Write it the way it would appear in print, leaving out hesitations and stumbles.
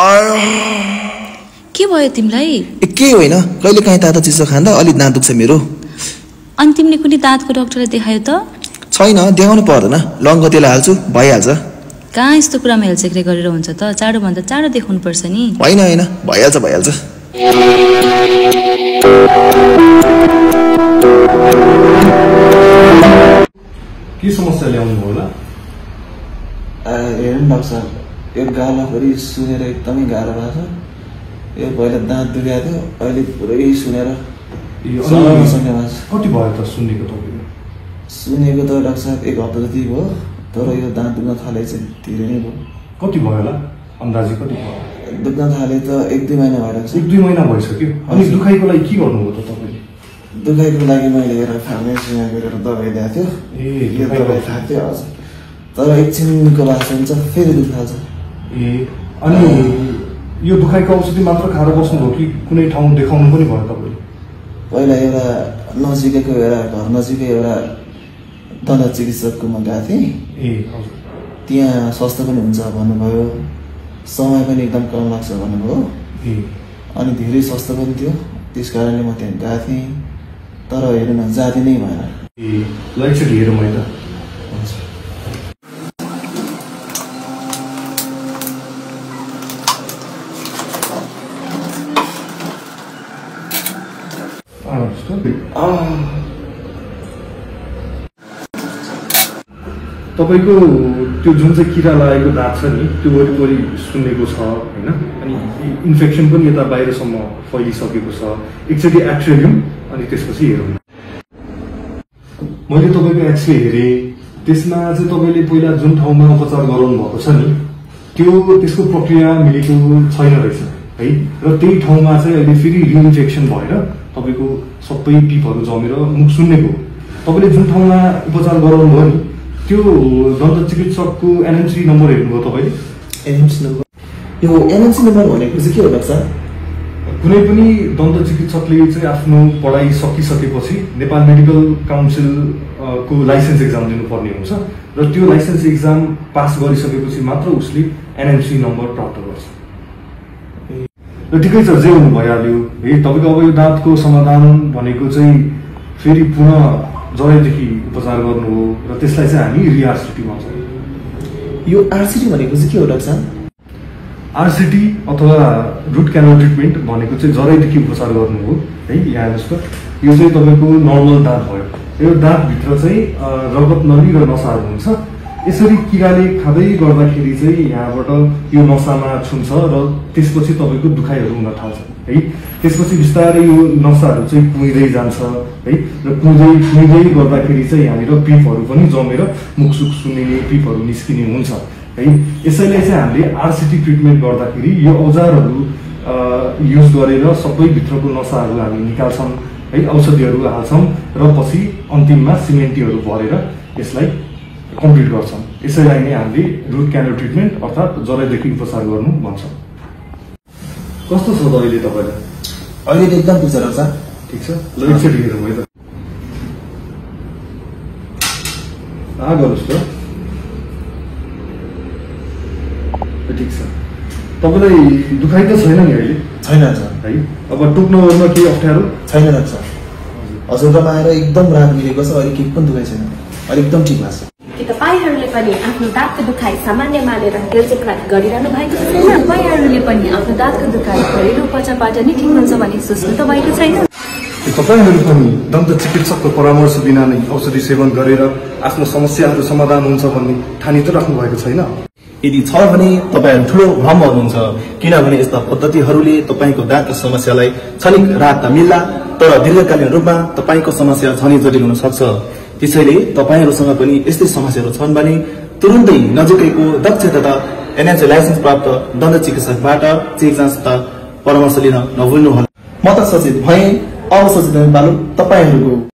के भयो तिमीलाई? के होइन, कहिले काहीँ तातो चिसो खाँदा अलि दाँत दुख्छ मेरो। अनि तिमीले कुनै दाँतको डाक्टरलाई देखायो त? छैन, देखाउनु पर्दैन, लङ्गो तेल हाल्छु भइहाल्छ। कहाँ यस्तो कुरामा हेलचेक्रे गरेर हुन्छ त? चाँडो भन्दा चाँडो देखाउनु पर्छ नि। होइन होइन, भइहाल्छ भइहाल्छ। के समस्या ल्याउनु होला? हेर्नु डाक्टर, यो गालाभरि सुनेर एकदमै गाह्रो भएको छ। यो पहिला दाँत दुखेको थियो, अहिले पुरै सुनेर कति भयो त सुनेको तपाईँले? सुनेको त डाक्टर साहब 1 हप्ता जति भयो, तर यो दाँत दुख्न थाले चाहिँ धेरै नै भयो। कति भयो होला अन्दाजी? कति भयो? दुख्न थाले त 1-2 महिना भयो डाक्टर। 1-2 महिना भइसक्यो। अनि दुखाइको लागि के गर्नुभयो त तपाईँले? दुखाइको लागि मैले एउटा फार्मेसीमा गएर दबाई ल्याएको थियो। यो दबाई खाएको थियो हजुर, तर एकछिनको बाद हुन्छ फेरि दुखाउँछ। अनि यो दुखाइको औषधि मात्र खाएर बस्नुभयो कि कुनै ठाउँ देखाउनु पनि भयो तपाईँले? पहिला एउटा नजिकैको एउटा घर नजिकै एउटा दन्त चिकित्सककोमा गएको थिएँ। हजुर। त्यहाँ सस्तो पनि हुन्छ भन्नुभयो, समय पनि एकदम कम लाग्छ भन्नुभयो। अनि धेरै सस्तो पनि थियो, त्यस कारणले म त्यहाँ गएको थिएँ, तर हेर्नु न जाती नै भएन। ल एकचोटि हेरौँ है त। तपाईको त्यो जुन चाहिँ किरा लागेको दाँत छ नि, त्यो वरिपरि सुन्नेको छ होइन, अनि इन्फेक्सन पनि यता बाहिरसम्म फैलिसकेको छ। एकचोटि एक्सरे लिउँ अनि त्यसपछि हेरौँ। मैले तपाईँको एक्सरे हेरेँ, त्यसमा चाहिँ तपाईँले पहिला जुन ठाउँमा उपचार गराउनु भएको छ नि, त्यसको प्रक्रिया मिलेको छैन रहेछ है, र त्यही ठाउँमा चाहिँ अहिले फेरि रिइन्फेक्सन भएर तपाईँको सबै पिपहरू जमेर मुख सुन्नेको। तपाईँले जुन ठाउँमा उपचार गराउनु भयो नि, त्यो दन्त चिकित्सकको एनएमसी नम्बर हेर्नुभयो तपाईँले? NMC number? यो एनएमसी नम्बर भनेको चाहिँ के हो डाक्टर? कुनै पनि दन्त चिकित्सकले चाहिँ आफ्नो पढाइ सकिसकेपछि नेपाल मेडिकल काउन्सिल को लाइसेन्स एक्जाम दिनुपर्ने हुन्छ, र त्यो लाइसेन्स एक्जाम पास गरिसकेपछि मात्र उसले एनएमसी नम्बर प्राप्त गर्छ। र ठिकै छ, जे हुनु भइहाल्यो है। तपाईँको अब यो दाँतको समाधान भनेको चाहिँ फेरि पुनः जरादेखि उपचार गर्नु हो, र त्यसलाई चाहिँ हामी रिआरसिटी भन्छौँ। यो आरसिटी भनेको चाहिँ के हो डाक्टर? आरसिटी अथवा रुट क्यानल ट्रिटमेन्ट भनेको चाहिँ जरादेखि उपचार गर्नु हो है। यहाँ हेर्नुहोस् त, यो चाहिँ तपाईँको नर्मल दाँत भयो। यो दाँतभित्र चाहिँ रगत नली र नसाहरू हुन्छ। यसरी किराले खाँदै गर्दाखेरि चाहिँ यहाँबाट यो नसामा छुन्छ, र त्यसपछि तपाईँको दुखाइहरू हुन थाल्छ है। त्यसपछि बिस्तारै यो नसाहरू चाहिँ कुहिँदै जान्छ है, र कुहिँदै गर्दाखेरि चाहिँ यहाँनिर पिपहरू पनि जमेर मुखसुख सुन्ने, पिपहरू निस्किने हुन्छ है। यसैलाई चाहिँ हामीले आरसिटी ट्रिटमेन्ट गर्दाखेरि यो औजारहरू युज गरेर सबै भित्रको नसाहरू हामी निकाल्छौँ है, औषधिहरू हाल्छौँ, र पछि अन्तिममा सिमेन्टीहरू भरेर यसलाई कम्प्लिट गर्छौँ। यसैलाई नै हामीले रुट क्यानल ट्रिटमेन्ट अर्थात् जरादेखि उपचार गर्नु भन्छौँ। कस्तो छ त अहिले तपाईँलाई? अहिले त एकदम ठिक छ डाक्टर। ठिक छ, ल एकचोटि हेरौँ है त। गर्नुहोस् त। ठिक छ, तपाईँलाई दुखाइ त छैन नि अहिले? छैन सर है। अब टोक्न ओर्न केही अप्ठ्यारो छैन डाक्टर। हजुरकोमा आएर एकदम राहत मिलेको छ, अहिले केही पनि दुखाइ छैन, अहिले एकदम ठिक भएको छ। के तपाईँहरूले पनि आफ्नो दाँतको दुखाइ सामान्य मानेर हेलचेक्राइ गरिरहनु भएको छैन? तपाईँहरूले पनि आफ्नो दाँतको दुखाइ घरेलु उपचारबाट नै ठिक हुन्छ भन्ने सोच्नु त भएको छैन? तपाईँहरू पनि दन्त चिकित्सकको परामर्श बिना नै औषधि सेवन गरेर आफ्नो समस्याहरू समाधान हुन्छ भन्ने ठानी त राख्नु भएको छैन? यदि छ भने तपाईँहरू ठूलो भ्रममा हुनुहुन्छ, किनभने यस्ता पद्धतिहरूले तपाईँको दाँतको समस्यालाई क्षणिक राहत त मिल्ला, तर दीर्घकालीन रूपमा तपाईँको समस्या झनै जटिल हुन सक्छ। त्यसैले तपाईँहरूसँग पनि यस्तै समस्याहरू छन् भने तुरुन्तै नजिकैको दक्ष तथा एनएमसी लाइसेन्स प्राप्त दन्त चिकित्सकबाट चेक जाँच तथा परामर्श लिन नभुल्नुहोला। म त सचेत भएँ, अब सचेत पालो तपाईँहरूको।